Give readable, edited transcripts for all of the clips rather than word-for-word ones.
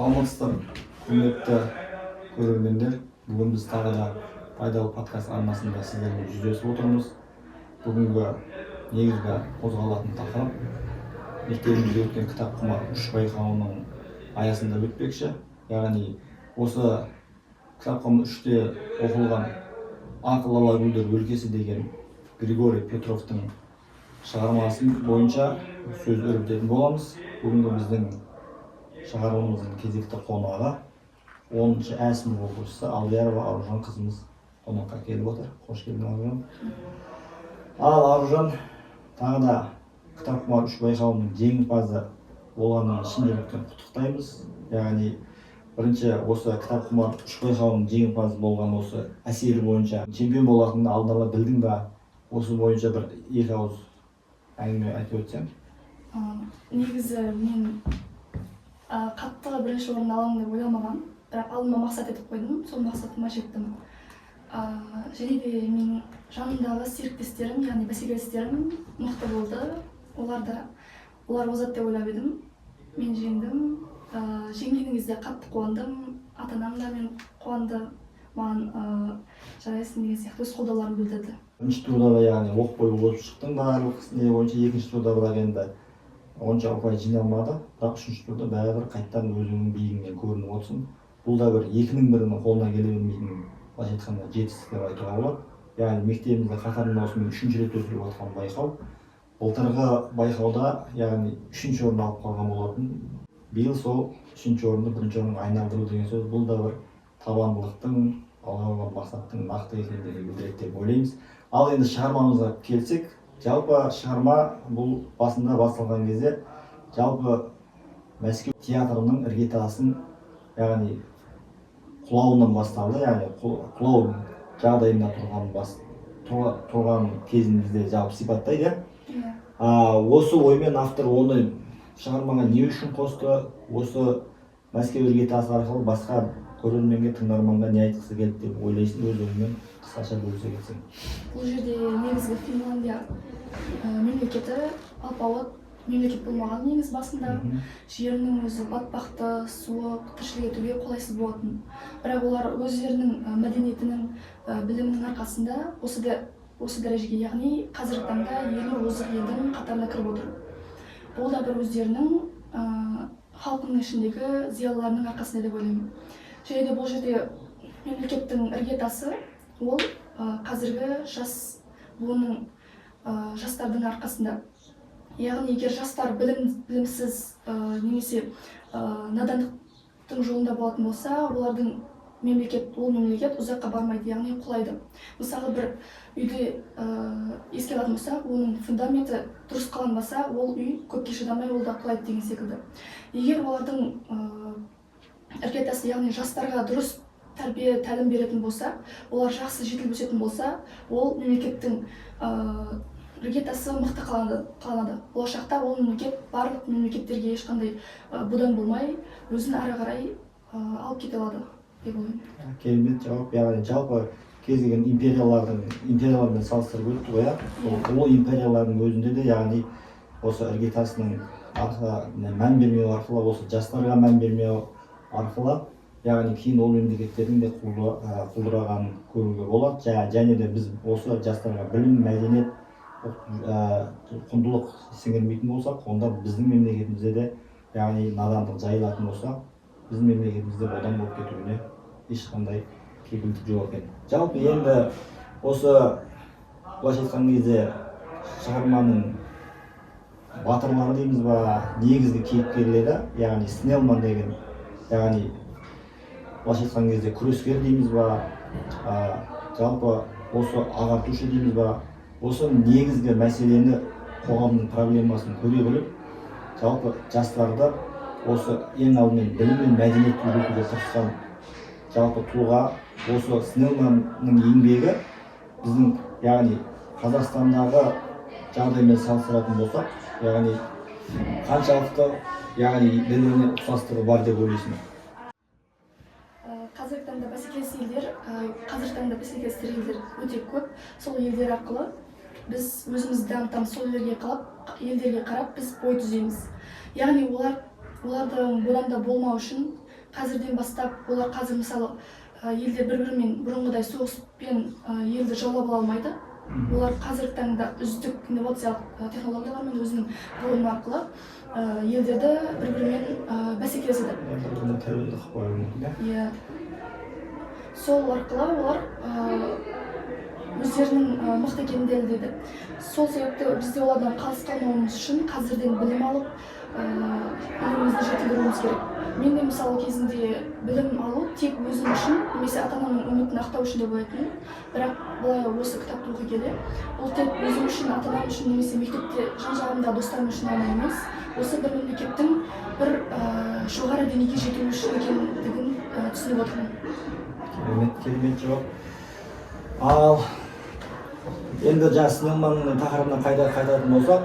Саламатсыздар, құрметті көрермендер! Бүгін біз тағы да «Пайдалы подкаст» арнасында сіздермен жүздесіп отырмыз. Бүгінгі негізгі қозғалатын тақырып мектебімізде өткен «Кітапқұмар 3» байқауының аясында өтпекші. Яғни осы «Кітапқұмар 3»-те оқылған «Ақ лала гүлдер өлкесі» деген Григорий Петровтың шығармасын бойынша сөз өрбітетін боламыз. Бүгінгі біздің шығарылымымыздың кезекті қонағы 10-ә сынып оқушысы Алдиярова Аружан қызымыз қонаққа келіп отыр. Қош келдің, Аружан! Ал, Аружан, тағы да «Кітапқұмар 3» байқауының жеңімпазы болғаныңмен шын жүректен құттықтаймыз. Яғни бірінші осы «Кітапқұмар 3» байқауының жеңімпазы болған осы әсері бойынша, чемпион болатыныңды алдын ала білдің ба? Осы бойынша бір екі ауыз әңгіме айтып өтсең. Негізі мен қатты бірінші орын аламын деп ойламағанмын, бірақ алдыма мақсат етіп қойдым, сол мақсатыма жеттім. Және де менің жанымдағы серіктестерім, яғни бәсекелестерім мықты болды. Олар да, олар озады деп ойлап едім, мен жеңдім. Жеңген кезде қатты қуандым. ата анам да мен қуанды маған, жарайсың деген сияқты өз қолдауларын білдірді. Бірінші турда да, яғни, оқ бойы озып шықтың барлық не бойынша. Екінші турда бірақ енді онша ұпай жиналмады, бірақ үшінші турда бәрібір қайтадан өзіңнің биігіңнен көрініп отырсың. Бұл да бір екінің бірінің қолынан келе бермейтін, былайша айтқанда, жетістік деп айтуға болады. Яғни мектебімізде қатарынан осымен үшінші рет өткізіліп жатқан байқау. Былтырғы байқауда, яғни, үшінші орын алып қалған болатын. Биыл сол үшінші орынды бірінші орынға айналдыру деген сөз, бұл да бір табандылықтың, алға қойған мақсаттың нақты екендігін білдіреді деп ойлаймыз. Ал енді шығармамызға келсек, жалпы шығарма бұл басында басталған кезде жалпы Мәскеу театрының іргетасын, яғни құлауынан басталды. Яғни құлау жағдайында тұрған кезін бізде жалпы сипаттайды, иә? Иә. Осы оймен автор оны шығармаға не үшін қосты? Осы Мәскеу іргетасы арқылы басқа көрерменге, тыңдарманға не айтқысы келді деп ойлайсың? Өз ойыңмен қысқаша бөлісе кетсең. Бұл жерде негізгі Финляндия мемлекеті алпауыт мемлекет болмаған негізі басында. Жерінің өзі батпақты, суық, тіршілік етуге қолайсыз болатын. Бірақ олар өздерінің мәдениетінің, білімінің арқасында осы дәрежеге, яғни қазіргі таңда 50 озық елдің қатарына кіріп отыр. Бұл да бір өздерінің халқының ішіндегі зиялыларының арқасында деп ойлаймын. Және де бұл жерде мемлекеттің іргетасы ол қазіргі жас буынның, жастардың арқасында. Яғни егер жастар білімсіз немесе надандықтың жолында болатын болса, олардың мемлекет ол мемлекет ұзаққа бармайды, яғни құлайды. Мысалы, бір үйде еске алатын болсақ, оның фундаменті дұрыс қаланбаса, ол үй көпке шыдамай, ол да құлайды деген секілді. Егер олардың іргетасы, яғни жастарға дұрыс тәрбие, тәлім беретін болса, олар жақсы жетіліп өсетін болса, ол мемлекеттің іргетасы мықты қаланады. Болашақта ол мемлекет барлық мемлекеттерге ешқандай будан болмай, өзін ары қарай алып кете алады деп ойлаймын. Керемет жауап. Яғни жалпы кез келген империялармен салыстырып өтті ғой, иә? Сол ол империялардың өзінде де, яғни, осы іргетасының мән бермеу арқылы, осы жастарға мән бермеу арқылы, яғни кейін ол мемлекеттердің де құлдырағанын көруге болады. Және де біз осы жастарға білім, мәдениет, құндылық сіңірмейтін болсақ, онда біздің мемлекетімізде де, яғни, надандық жайылатын болса, біздің мемлекетімізде бодан болып кетуіне ешқандай кепілдік жоқ екен. Жалпы енді осы, былайша айтқан кезде, шығарманың батырлары дейміз ба, негізгі кейіпкерлері, яғни Снелман деген, яғни, былайша айтқан кезде, күрескер дейміз ба, жалпы осы ағартушы дейміз ба, осы негізгі мәселені, қоғамның проблемасын көре біліп, жалпы жастарды осы ең алдымен білім мен мәдениетті үйретуге тырысқан жалпы тұлға, осы Снелманның еңбегі біздің, яғни, Қазақстандағы жағдаймен салыстыратын болсақ, яғни қаншалықты, яғни, бір біріне ұқсастығы бар деп ойлайсың? Қазіргі таңда бәсекелес елдер өте көп. Сол елдер арқылы біз өзімізді дамытамыз. Сол елдерге қарап біз бой түзейміз. Яғни олардың боданда болмау үшін Қазірден бастап олар қазір, мысалы, елдер бір бірімен бұрынғыдай соғыспен елді жаулап ала алмайды. Олар қазіргі таңда үздік инновациялық технологиялармен, өзінің ғылымы арқылы елдерді бір бірімен бәсекелеседі. Бір біріне тәуелді қылып қоюы мүмкін, иә. Иә, сол арқылы олар өздерінің мықты екенін дәлелдеді. Сол себепті біз де олардан қалыс қалмауымыз үшін қазірден білім алып, білімімізді жетілдіруіміз керек. Мен де, мысалы, кезінде білім алу тек өзім үшін немесе ата анамның үмітін ақтау үшін деп ойлайтынмын. Бірақ былай осы кітапты оқи келе, бұл тек өзім үшін, ата анам үшін немесе мектепте жан жағымдағы достарым үшін ғана емес, осы бір мемлекеттің бір жоғары деңгейге жетуі үшін екендігін түсініп отырмын. Керемет, керемет жауап. Ал енді жаңа Снелманның тақырыбына қайта қайтатын болсақ,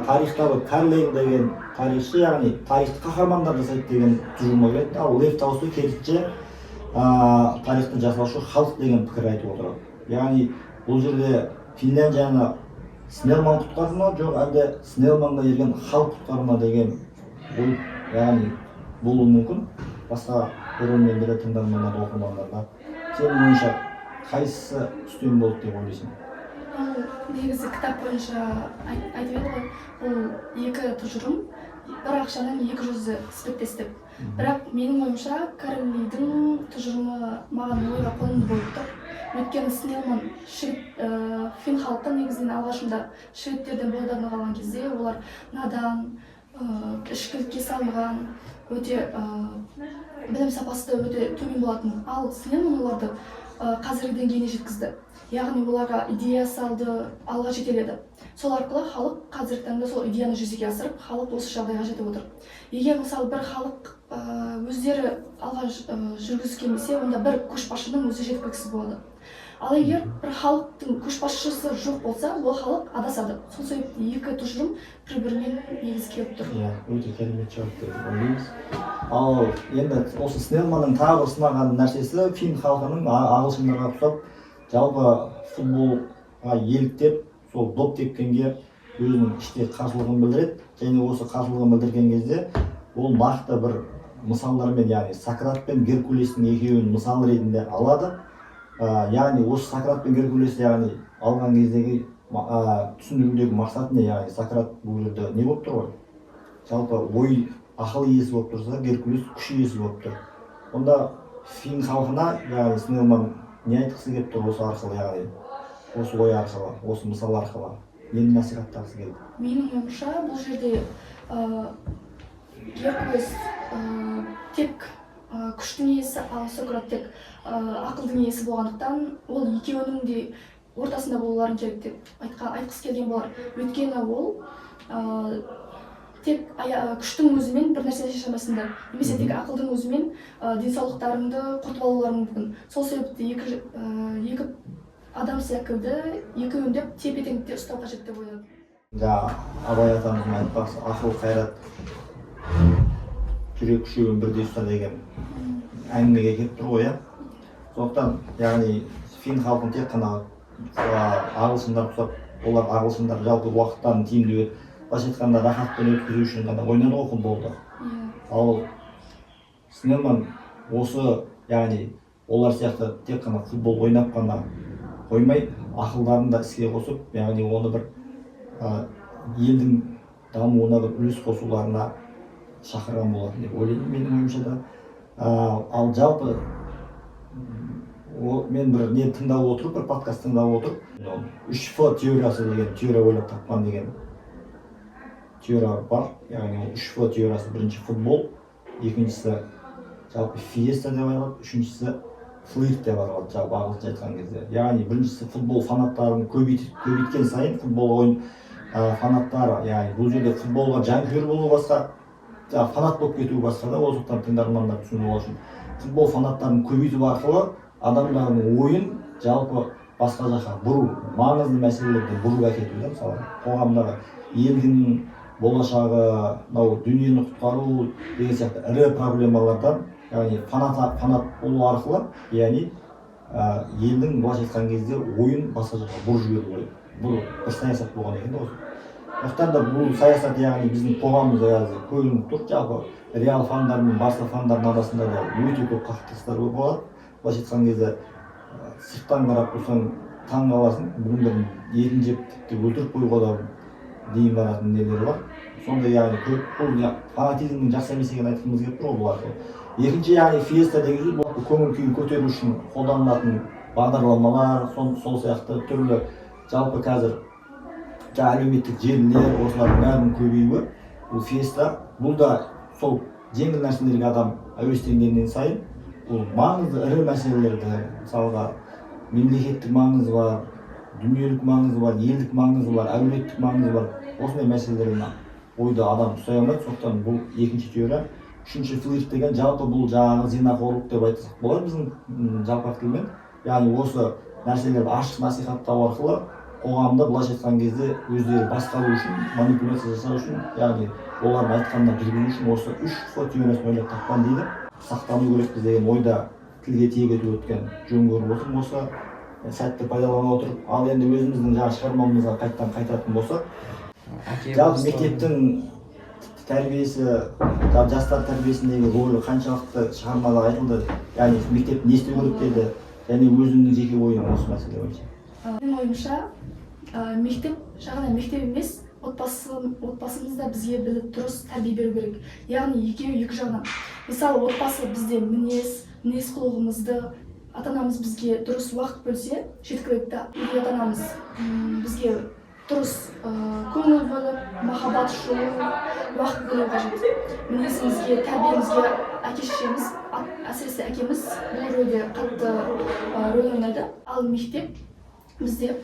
тарихтағы Карлейл деген тарихшы, яғни тарихты қаһармандар жасайды деген тұжырымға келеді. Ал Лев Толстой керісінше, тарихты жасаушы халық деген пікір айтып отырады. Яғни бұл жерде Финляндияны Снелман құтқарды ма, жоқ әлде Снелманға ерген халық құтқарды ма деген ой, яғни, болуы мүмкін басқа көрермендер, тыңдармандар, оқырмандарда. Сенің ойыңша, қайсысы үстем болды деп ойлайсың? Ал негізі кітап бойынша айтып еді ғой, бұл екі тұжырым бір ақшаның екі жүзі іспеттес деп. Бірақ менің ойымша, Карлейдің тұжырымы маған ойға қонымды болып тұр. Өйткені Снелман швед, фин халқы негізінен алғашында шведтерден бодандық алған кезде олар надан, ішкілікке салынған, өте білім сапасы да өте төмен болатын. Ал Снелман оларды қазіргі деңгейіне жеткізді, яғни оларға идея салды, алға жетеледі. Сол арқылы халық қазіргі таңда сол идеяны жүзеге асырып, халық осы жағдайға жетіп отыр. Егер, мысалы, бір халық өздері алға жүргісі келмесе, онда бір көшбасшының өзі жеткіліксіз болады. Ал егер бір халықтың көшбасшысы жоқ болса, ол халық адасады. Сол себепті екі тұжырым бір бірімен негізі келіп тұр. Иә, өте керемет жауап деп ойлаймыз. Ал енді осы Снелманның тағы бір сынаған нәрсесі фин халқының ағылшындарға ұқсап жалпы футболға еліктеп, сол доп тепкенге өзінің іштей қарсылығын білдіреді. Және осы қарсылығын білдірген кезде ол нақты бір мысалдармен, яғни Сократ пен Геркулестің екеуін мысал ретінде алады. Яғни осы Сократ пен Геркулес, яғни алған кездегі түсіндірудегі мақсаты не? Яғни Сократ бұл жерде не болып тұр ғой, жалпы ой, ақыл иесі болып тұрса, Геркулес күш иесі болып тұр. Онда фин халқына, яғни, Снелман не айтқысы келіп тұр осы арқылы, яғни осы ой арқылы, осы мысал арқылы нені насихаттағысы келді? Менің ойымша, бұл жерде Геркулес тек күштің иесі, ал Сократ тек ақылдың иесі болғандықтан, ол екеуінің де ортасында болуларың керек деп айтқысы келген болар. Өйткені ол тек күштің өзімен бір нәрсе шеше алмайсыңдар немесе тек ақылдың өзімен денсаулықтарыңды құртып алуларың мүмкін. Сол себепті екі адам секілді екеуін де тепе теңдікте ұстау қажет деп ойладым. Жаңа Абай атамыздың айтпақшы, ақыл, қайрат, жүрек үшеуін бірдей ұста деген әңгімеге келіп тұр ғой, иә. Сондықтан, яғни, фин халқын тек қана ағылшындар ұқсап, олар, ағылшындар жалпы уақыттарын тиімді, былайша айтқанда, рахатпен өткізу үшін ғана ойнады ғой футболды. Ал Снелман осы, яғни, олар сияқты тек қана футбол ойнап қана қоймай, ақылдарын да іске қосып, яғни оны бір елдің дамуына бір үлес қосуларына шақырған болатын деп ойлаймын, менің ойымша да. Ал жалпы мен бір не тыңдап отырып, бір подкаст тыңдап отырып, үш Ф теориясы деген теория ойлап тапқан деген теория бар. Яғни ол үш Ф теориясы: бірінші футбол, екіншісі жалпы фиеста деп аталады, үшіншісі флирт деп аталады жалпы ағылшынша айтқан кезде. Яғни біріншісі футбол фанаттарын көбейткен сайын, футбол ойын фанаттары, яғни бұл жерде футболға жанкүйер болу басқа, жаңағы фанат болып кету басқа да. Ол жақтан тыңдармандар түсіну үшін, футбол фанаттарын көбейту арқылы адамдардың ойын жалпы басқа жаққа бұру, маңызды мәселелерді бұрып әкету да. Мысалы, қоғамдағы елдің болашағы, мынау дүниені құтқару деген сияқты ірі проблемалардан, яғни фанат болу арқылы, яғни елдің, былайша айтқан кезде, ойын басқа жаққа бұрып жіберу керек. Бұл бір саясат болған екен да осы. Сондықтан да бұл саясат, яғни біздің қоғамымызда қазір көрініп тұр. Жалпы Реал фандары мен Барса фандарының арасында да өте көп қақтығыстар болады. Былайша айтқан кезде, сырттан қарап тұрсаң, таң қаласың, бір бірін етін жеп, тіпті өлтіріп қоюға да дейін баратын нелері бар. Сондай, яғни көп бұл фанатизмнің жақсы емес екенін айтқымыз келіп тұр ғой бұл арқылы. Екінші, яғни фиеста деген сөз, бұл көңіл күйін көтеру үшін қолданылатын бағдарламалар, сол сияқты түрлі. Жалпы қазір жаңа әлеуметтік желілер, осылардың бәрінің көбеюі, бұл фиеста, бұл да сол жеңіл нәрселерге адам әуестенгеннен сайын, бұл маңызды ірі мәселелерді, мысалға, мемлекеттік маңызы бар, дүниелік маңызы бар, елдік маңызы бар, әлеуметтік маңызы бар осындай мәселелерді ойда адам ұстай алмайды. Сондықтан бұл екінші теория. Үшінші, флирт деген, жалпы бұл жаңағы зинақорлық деп айтсақ болады біздің жалпақ тілмен. Яғни осы нәрселерді ашық насихаттау арқылы қоғамды, былайша айтқан кезде, өздері басқару үшін, манипуляция жасау үшін, яғни олардың айтқанына жүргізу үшін осы үш Ф теориясын ойлап тапқан дейді. Сақтану керекпіз деген ойда тілге тиек етіп өткен жөн көріп отырмын осы сәтті пайдалана отырып. Ал енді өзіміздің жаңағы шығармамызға қайтадан қайтатын болсақ, Әке жалпы бастау- мектептің тәрбиесі, жалпы жастар тәрбиесіндегі рөлі қаншалықты шығармада айтылды? Яғни мектеп не істеу керек деді және өзіңнің жеке ойың осы мәселе бойынша? Менің ойымша, мектеп жағынан, мектеп емес, отбасымыз да бізге біліп дұрыс тәрбие беру керек. Яғни екеуі екі жағынан. Мысалы, отбасы бізде мінез құлқымызды, ата анамыз бізге дұрыс уақыт бөлсе, жеткілікті. Егер ата анамыз бізге дұрыс көңіл бөліп, махаббат, жылу, уақыт бөлу қажет мінезімізге, тәрбиемізге. Әке шешеміз, әсіресе әкеміз бұл рөлде қатты рөл ойнайды. Ал мектеп бізде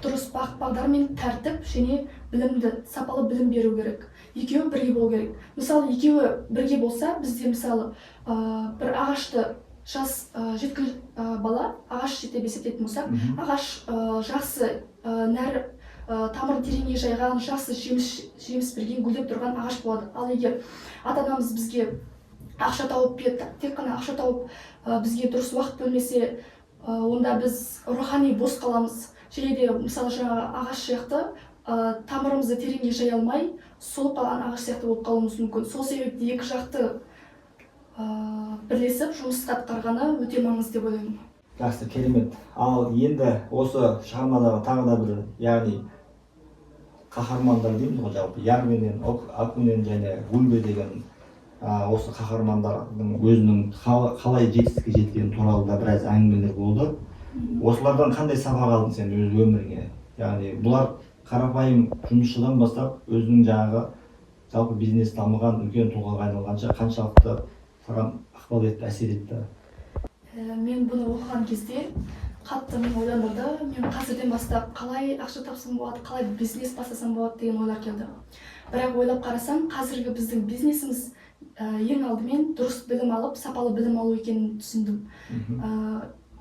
дұрыс бағыт бағдар мен тәртіп және білімді, сапалы білім беру керек. Екеуі бірге болу керек. Мысалы, екеуі бірге болса, бізде, мысалы, бір ағашты, жас жеткіл бала ағаш деп есептейтін болсақ, ағаш жақсы нәр, тамырын тереңге жайған, жақсы жеміс берген, гүлдеп тұрған ағаш болады. Ал егер ата анамыз бізге ақша тауып тек қана ақша тауып, бізге дұрыс уақыт бөлмесе, онда біз рухани бос қаламыз және де, мысалы, жаңағы ағаш сияқты тамырымызды тереңге жая алмай, солып қалған ағаш сияқты болып қалуымыз мүмкін. Сол себепті екі жақты бірлесіп жұмыс атқарғаны өте маңызды деп ойлаймын. Жақсы, керемет. Ал енді осы шығармадағы тағы да бір, яғни қаһармандар дейміз ғой, жалпы Ярвенен, Акунен және Гульбе деген осы қаһармандардың өзінің қалай жетістікке жеткені туралы да біраз әңгімелер болды. Осылардан қандай сабақ алдың сен өз өміріңе? Яғни бұлар қарапайым жұмысшыдан бастап, өзінің жаңағы жалпы бизнес дамыған үлкен тұлғаға айналғанша қаншалықты саған ықпал етті, әсер етті? Мен бұны оқыған кезде қатты мені ойландырды. Мен қазірден бастап қалай ақша тапсам болады, қалай бизнес бастасам болады деген ойлар келді. Бірақ ойлап қарасам, қазіргі біздің бизнесіміз ең алдымен дұрыс білім алып, сапалы білім алу екенін түсіндім.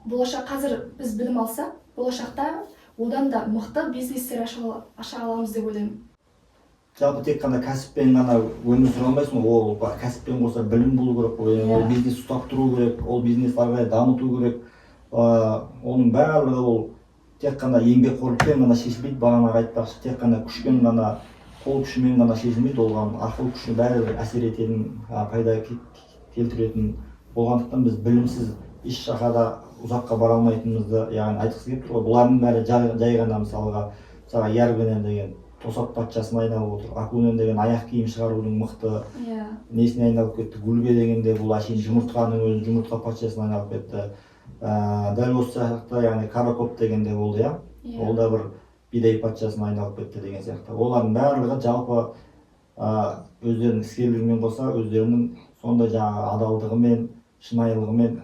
Болашақ, қазір біз білім алсақ, болашақта одан да мықты бизнестер аша аламыз деп ойлаймын. Жалпы тек қана кәсіппен ғана өмір сүре алмайсың ғой. Ол кәсіппен қоса білім болу керек қой, ол бизнес ұстап тұру керек, ол бизнесті ары қарай дамыту керек. Оның барлығы ол тек қана еңбекқорлықпен ғана шешілмейді. Бағанағы айтпақшы, тек қана күшпен ғана, қол күшімен ғана шешілмейді, оған ақыл күші бәрі әсер ететін, пайда келтіретін болғандықтан, біз білімсіз еш жаққа да ұзаққа бара алмайтынымызды, яғни, айтқысы келіп тұр ғой. Бұлардың бәрі жай ғана, мысалға, Ярвенен деген тосап патшасына айналып отыр, Акунен деген аяқ киім шығарудың мықты несіне айналып кетті, Гульбе деген де бұл әшейін жұмыртқаның өзі, жұмыртқа патшасына айналып кетті. Дәл осы сияқты, яғни Каракоп деген де болды, иә? Иә. Ол да бір бидай патшасына айналып кетті деген сияқты. Олардың барлығы жалпы өздерінің іскерлігімен қоса, өздерінің сондай жаңағы адалдығымен, шынайылығымен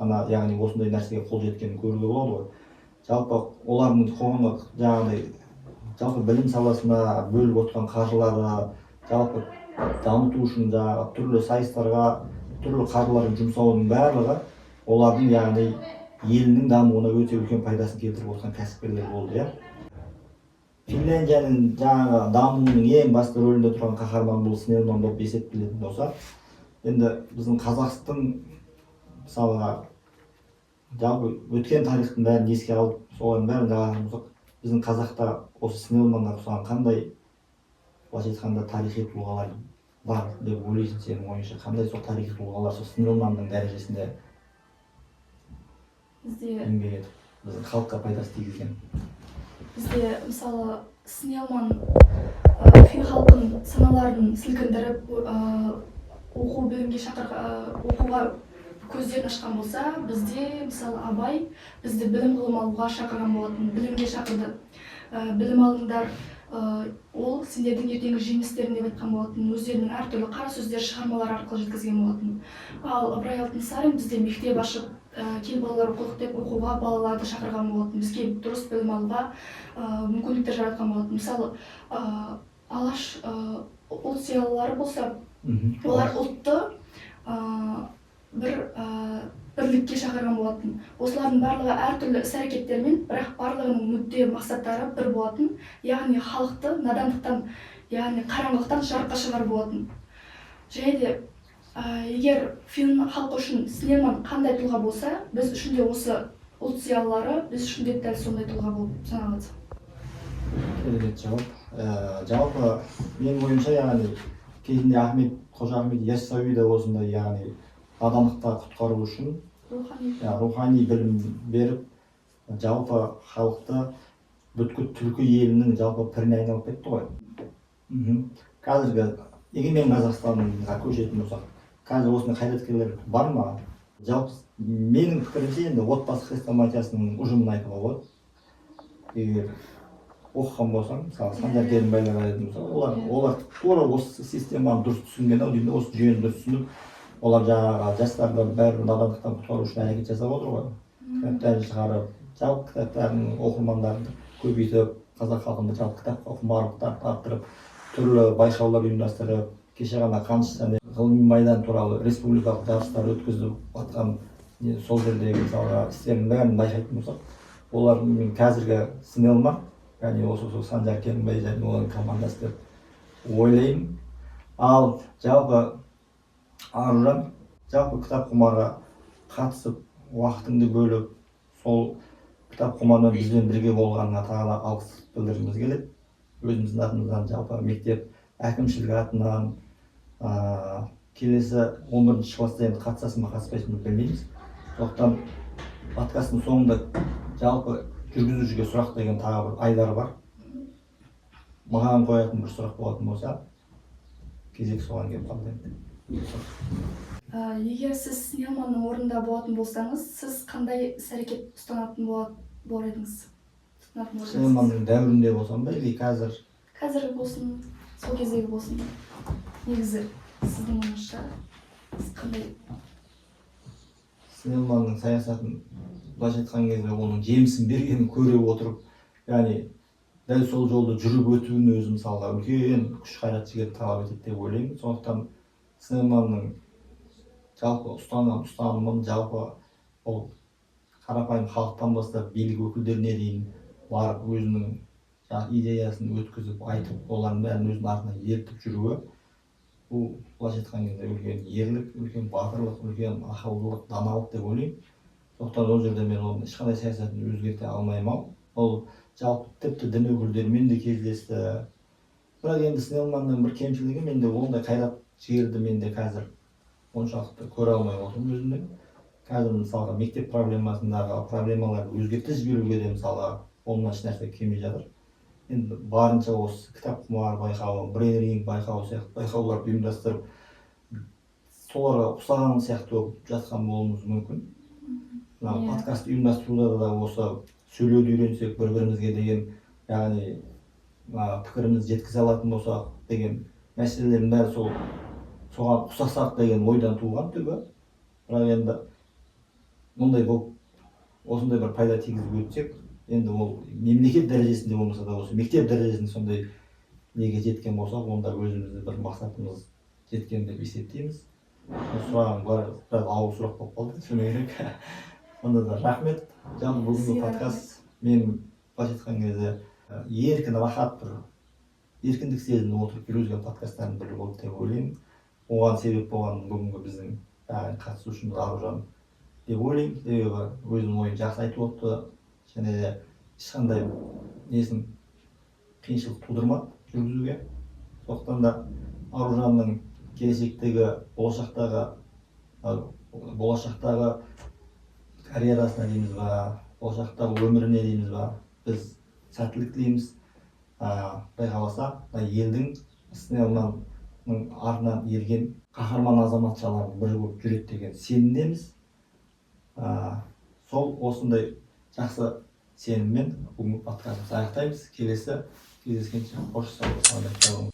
ана, яғни осындай нәрсеге қол жеткенін көруге болады ғой. Жалпы олардың қоғамға жаңағыдай жалпы білім саласына бөліп отқан қаржылары, жалпы дамыту үшін жаңағы түрлі сайыстарға түрлі қаржыларын жұмсаудың барлығы олардың, яғни, елінің дамуына өте үлкен пайдасын келтіріп отқан кәсіпкерлер болды, иә. Финляндияның жаңағы дамуының ең басты рөлінде тұрған қаһарман бұл Снелман болып есептелетін болса, енді біздің қазақтың, мысалға, жалпы өткен тарихтың бәрін еске алып, солардың бәрін алатын болсақ. Біздің қазақта осы Снелманға ұқсаған қандай, былайша айтқанда, тарихи тұлғалар бар деп ойлайсың? Сенің ойыңша, қандай сол тарихи тұлғалар сол Снелманның дәрежесінде Бізде еңбек етіп, біздің халыққа пайдасы тигізген? Бізде, мысалы, Снелман фин халқын саналарын сілкіндіріп, оқу білімге оқуға көздерін ашқан болса, бізде, мысалы, Абай бізді білім, ғылым алуға шақырған болатын, білімге шақырды. Білім алыңдар, ол сендердің ертеңгі жемістерің деп айтқан болатын, өздерінің әртүрлі қара сөздер, шығармалар арқылы жеткізген болатын. Ал Ыбырай Алтынсарин бізде мектеп ашып, кел, балалар, оқылық деп оқуға балаларды шақырған болатын, бізге дұрыс білім алуға мүмкіндіктер жаратқан болатын. Мысалы, Алаш ұлт зиялылары болса, олар ұлтты бір бірлікке шақырған болатын. Осылардың барлығы әртүрлі іс әрекеттермен, бірақ барлығының мүдде мақсаттары бір болатын, яғни халықты надандықтан, яғни қараңғылықтан жарыққа шығару болатын. Және де егер фин халқы үшін Снелман қандай тұлға болса, біз үшін де осы ұлт зиялылары, біз үшін де дәл сондай тұлға болып саналады. Керемет жауап. Жалпы менің ойымша, яғни кезінде Ахмет, Қожа Ахмет Яссауи да осындай, яғни надандықтан құтқару үшін рухани я, рухани білім беріп, жалпы халықты, бүткіл түркі елінің жалпы піріне айналып кетті ғой. Қазіргі егемен Қазақстанға көшетін болсақ, қазір осындай қайраткерлер бар ма? Жалпы, менің пікірімше, енді «Отбасы хрестоматиясының» ұжымын айтуға болады. Егер оқыған болсаң, мысалы, Санжар Керімбайлар айтатын болсақ, олар олар тура осы системаны дұрыс түсінген ау деймін да, осы жүйені дұрыс түсініп, олар жаңағы жастарды бәрібір надандықтан құтқару үшін әрекет жасап отыр ғой. Кітаптарын шығарып, жалпы кітаптардың оқырмандарын көбейтіп, қазақ халқында жалпы кітапқа құмарлықтарды арттырып, түрлі байқаулар ұйымдастырып, кеше ғана Қаныш және ғылыми майдан туралы республикалық жарыстар өткізіп жатқан сол жердегі, мысалға, істердің бәрін байқайтын болсақ, олар мен қазіргі Снелман, яғни осы сол Санжар Керімбай және олардың командасы деп ойлаймын. Ал жалпы, Аружан, жалпы кітапқұмарға қатысып, уақытыңды бөліп, сол кітапқұмармен бізбен бірге болғаныңа тағы да алғыс білдіргіміз келеді өзіміздің атымыздан, жалпы мектеп әкімшілігі атынан. Келесі 11 класста енді қатысасың ба, қатыспайсың ба, білмейміз. Сондықтан подкасттың соңында жалпы жүргізушіге сұрақ деген тағы бір айдар бар. Маған қоятын бір сұрақ болатын болса, кезек соған келіп қалды енді. Егер сіз Снелманның орнында болатын болсаңыз, сіз қандай іс әрекет ұстанатын болар едіңіз, ұстанатын болар едіңіз? Снелманның дәуірінде болсам ба или қазір? Қазіргі болсын, сол кездегі болсын. Негізі, сіздің ойыңызша, сіз қандай Снелманның саясатын, былайша айтқан кезде, оның жемісін бергенін көре отырып, яғни дәл сол жолды жүріп өтуінің өзі, мысалға, үлкен күш, қайрат, жігер талап етеді деп ойлаймын. Сондықтан Снелманның жалпы ұстанған ұстанымын, жалпы ол қарапайым халықтан бастап билік өкілдеріне дейін барып, өзінің жаңағы идеясын өткізіп, айтып, олардың бәрін өзінің артынан ертіп жүруі, бұл, былайша айтқан кезде, үлкен ерлік, үлкен батырлық, үлкен ақылдылық, даналық деп ойлаймын. Сондықтан ол жерде мен оның ешқандай саясатын өзгерте алмаймын ау. Ол жалпы тіпті дін өкілдерімен де кездесті. Бірақ енді Снелманның бір кемшілігі, менде ондай қайрат жігерді менде қазір оншалықты көре алмай отырмын өзімнен. Қазір, мысалға, мектеп проблемасындағы проблемаларды өзгерте жіберуге де, мысалға, қолымнан ешнәрсе келмей жатыр. Енді барынша осы кітапқұмар байқауы, брейн ринг байқауы сияқты байқауларды ұйымдастырып, соларға ұқсаған сияқты болып жатқан болуымыз мүмкін. Мына подкаст ұйымдастыруда да осы сөйлеуді үйренсек, бір бірімізге деген, яғни мына пікірімізді жеткізе алатын болсақ деген мәселелердің бәрі сол соған ұқсасақ деген ойдан туған түбі. Бірақ енді мұндай болып, осындай бір пайда тигізіп өтсек, енді ол мемлекет дәрежесінде болмаса да, осы мектеп дәрежесінде сондай неге жеткен болсақ, онда өзімізді бір мақсатымыз жеткен деп есептейміз. Сұрағым бар, біраз ауыр сұрақ болып қалды, шыны керек. Сонда да рахмет. Жалпы бүгінгі Сізге. подкаст мен, былайша айтқан кезде, еркін, рахат, бір еркіндік сезініп отырып жүргізген подкасттардың бірі болды деп ойлаймын. Оған себеп болған бүгінгі біздің яғни қатысушымыз Аружан деп ойлаймын, себебі өзінің ойын жақсы айтып отты және де ешқандай несін қиыншылық тудырмады жүргізуге. Сондықтан да Аружанның келешектегі, болашақтағы карьерасына дейміз ба, болашақтағы өміріне дейміз ба, біз сәттілік тілейміз. Құдай қаласа, мына елдің Снелманның артынан ерген қаһарман азаматшалардың бірі болып жүреді деген сенімдеміз. Сол осындай жақсы сеніммен бүгінгі подкастымызды аяқтаймыз. Келесі кездескенше қош сау, саламатта болыңыз.